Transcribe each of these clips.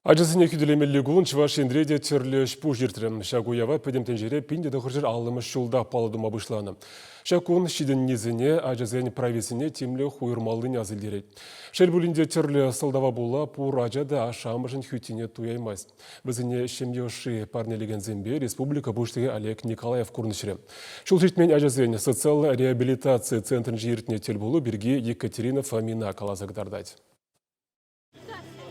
Ачасене хӳтӗлемелли кун Чӑваш Енре те тӗрлӗ ӗҫ-пуҫ иртрӗ. Ҫак уява пӗтӗм тӗнчере 1950-мӗш ҫулта паллӑ тума пуҫланӑ. Ҫак кун ҫитӗннисене ачасен прависене тимлӗх уйӑрмаллине аса илтерет. Шел пулин те тӗрлӗ сӑлтава пула пур ача та ашшӗ-амӑшӗн хӳттине туяймасть. Вӗсене ҫемье ӑшши парнелекенсемпе республика Пуҫлӑхӗ Олег Николаев курнӑҫрӗ. Ҫул ҫитмен ачасен социаллӑ реабилитаци центрӗнче иртнӗ тӗлпулу пирки Екатерина Фомина каласа кӑтартать.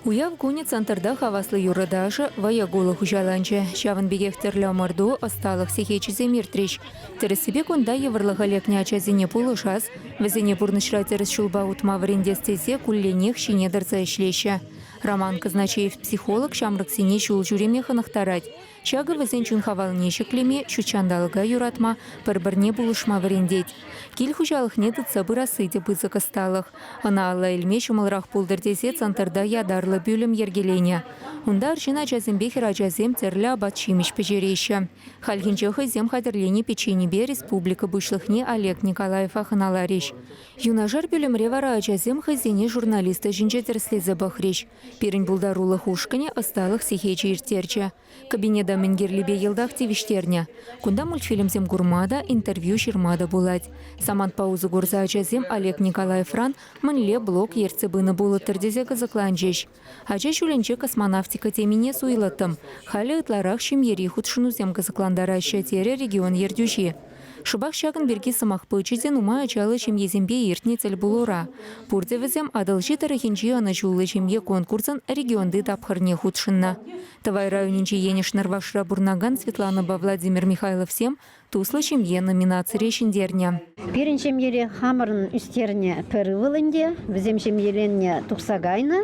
Уяв кунӗ центрта хаваслӑ юрӑ-ташӑ, вӑйӑ-кулӑ хуҫаланчӗ. Ҫавӑн пекех тӗрлӗ ӑмӑрту, ӑсталӑх сехечӗсем иртрӗҫ. Тӗрӗссипе кунта йывӑрлӑха лекнӗ ачасене пулӑшас, вӗсене пурнӑҫра тӗрӗс ҫулпа утма вӗрентес тесе кулленех ҫине тӑрса ӗҫлеҫҫӗ. Роман Казначеев психолог ҫамрӑксене ҫул ҫӳреме хӑнӑхтарать. Ҫакӑ вӗсен чун хавалне ҫӗклеме, ҫутҫанталӑка юратма, пӗр-пӗрне пулӑшма вӗрентет. Кил хуҫалӑхне тытса пырасси те пысӑк ӑсталӑх. Ӑна алла илме ҫӑмӑлрах пултӑр тесе центрта ятарлӑ пӳлӗм йӗркеленӗ. Унта арҫын ачасемпе хӗрачасем тӗрлӗ апат-ҫимӗҫ пӗҫереҫҫӗ. Хальхинче хӑйсем хатӗрленӗ печенипе республика Пуҫлӑхне Олег Николаева хӑналарӗҫ. Юнашар пӳлӗмре вара ачасем хӑйсене журналист ӗҫӗнче тӗрӗслесе пӑхрӗҫ. Пирӗн пултарулӑх ушкӑнӗ ӑсталӑх сехечӗ ирттерчӗ. Кабинета мӗн кирлипе йӑлтах тивӗҫтернӗ. Кунта мультфильмсем курма та, интервью ҫырма та пулать. Самантпа усӑ курса ачасем Олег Николаевран мӗнле блог ертсе пынӑ пулӑттӑр тесе кӑсӑкланчӗҫ. Ача ҫулӗнче космонавтика темине суйлӑттӑм. Халӗ ытларах ҫемьери хутшӑнусем кӑсӑклантараҫҫӗ, терӗ регион ертӳҫи. Шӑпах ҫакӑн пирки сӑмах пычӗ те нумай ачаллӑ ҫемьесемпе иртнӗ тӗлпулура. Пурте вӗсем Атӑлҫи тӑрӑхӗнчи ӑнӑҫуллӑ ҫемье конкурсӑн регионти тапхӑрне хутшӑннӑ. Тӑвай районӗнчи Енӗш Нӑрвашра пурӑнакан Светланӑпа Владимир Михайловсем Туслӑ ҫемье номинацире ҫӗнтернӗ. Пирӗн ҫемьере хамӑрӑн ӳстернӗ пӗр ывӑл ӗнтӗ. Вӗсем ҫемьеленнӗ тухса кайнӑ.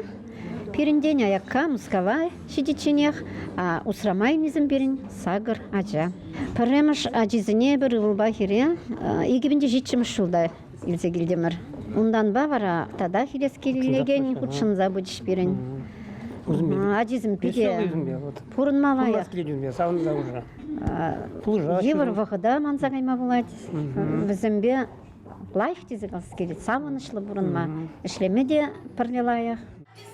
Пирӗнтен аякка Мускава ҫитичченех усрама илнисем пирӗн сакӑр ача. Пӗрремӗш ачисене пӗр ывӑлпа хӗре 2007-мӗш ҫулта илсе килтӗмӗр. Унтанпа вара татах илес килекен хутшӑнса пычӗҫ пирӗн. Ачисем питӗ пурӑнма лайӑх. Савӑнса уже. Йывӑр вӑхӑта манса кайма пулать. Вӗсемпе лайӑх тесе калас килет, савӑнӑҫлӑ пурӑнма. Ӗҫлеме те пӗрле лайӑх.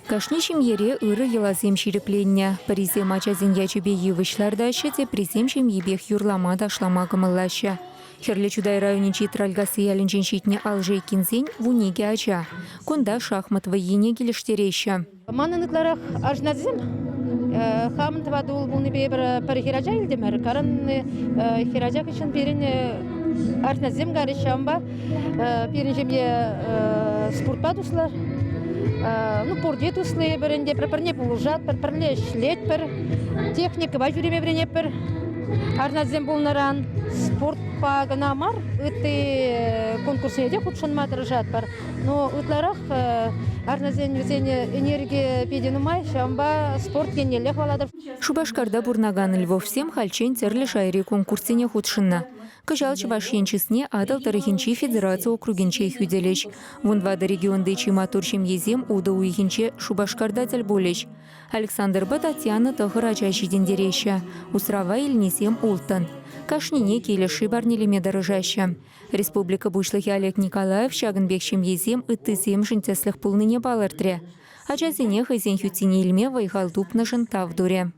Кашни ҫемьере ырӑ йӑласем ҫирӗпленнӗ. Пӗрисем ачасен ячӗпе йывӑҫ лартаҫҫӗ, теприсем ҫемйипех юрлама-ташлама кӑмӑллаҫҫӗ. Хӗрлӗ Чутай районӗнчи Тралькасси ялӗнчен ҫитнӗ Алжейкинсен 12 ача. Кунта шахмат вӑййине килӗштереҫҫӗ. Манӑн ытларах арҫынсем хамӑн тӑватӑ ул пулнипе эпир пӗр хӗрача илтӗмӗр. Каран хӗрача хыҫҫӑн пирӗн арҫынсем карӗҫ. Ҫавӑнпа пирӗн ҫемье спортпа туслӑ. Ну, пурте туслӑ эпир ӗнтӗ. Пӗр-пӗрне пулӑшатпӑр, пӗрле ӗҫлетпӗр, техникӑпа ҫӳреме вӗренетпӗр. Арҫынсем пулнӑран спортпа кӑна мар, ытти конкурссене те хутшӑнма тӑрӑшатпӑр. Но ытларах арҫынсен вӗсен энерги питӗ нумай, ҫавӑнпа спорт еннелле хӑвалатӑп. Шупашкарта пурӑнакан Львовсем хальччен тӗрлӗ шайри конкурссене хутшӑннӑ. Кӑҫал Чӑваш Ен чысне Атӑл тӑрӑхӗнчи федераци округӗнче хӳтӗлӗҫ. Вунтӑватӑ регионти чи маттур ҫемьесем утӑ уйӑхӗнче Шупашкарта тӗл пулӗҫ. Александрпа Татьяна тӑхӑр ача ҫитӗнтереҫҫӗ. Усрава илнисем улттӑн. Кашнине килӗшӳ парнелеме тӑрӑшаҫҫӗ. Республика Пуҫлӑхӗ Олег Николаев ҫакӑн пек ҫемьесем ыттисемшӗн тӗслӗх пулнине палӑртрӗ. Ачасене хӑйсен хӳттине илме вӑй-хал тупнӑшӑн тав турӗ.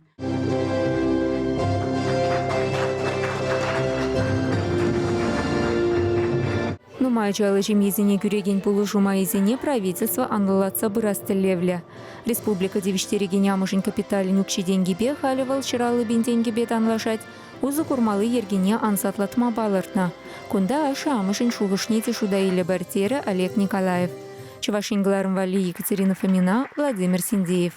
Нумай ачаллӑ ҫемьесене кӳрекен пулӑшу майӗсене правительство анлӑлатса пырас тӗллевлӗ. Республика тивӗҫтерекен амӑшӗн капиталӗн укҫи-тенкипе халӗ вӑл 150 пин тенкӗпе танлашать. Усӑ курмалли йӗркене ансатлатма палӑртнӑ. Кунта ашшӗ-амӑшӗн шухӑшне те шута илӗпӗр, терӗ Олег Николаев. Чӑваш Ен кӑларӑм валли Екатерина Фомина, Владимир Синдеев.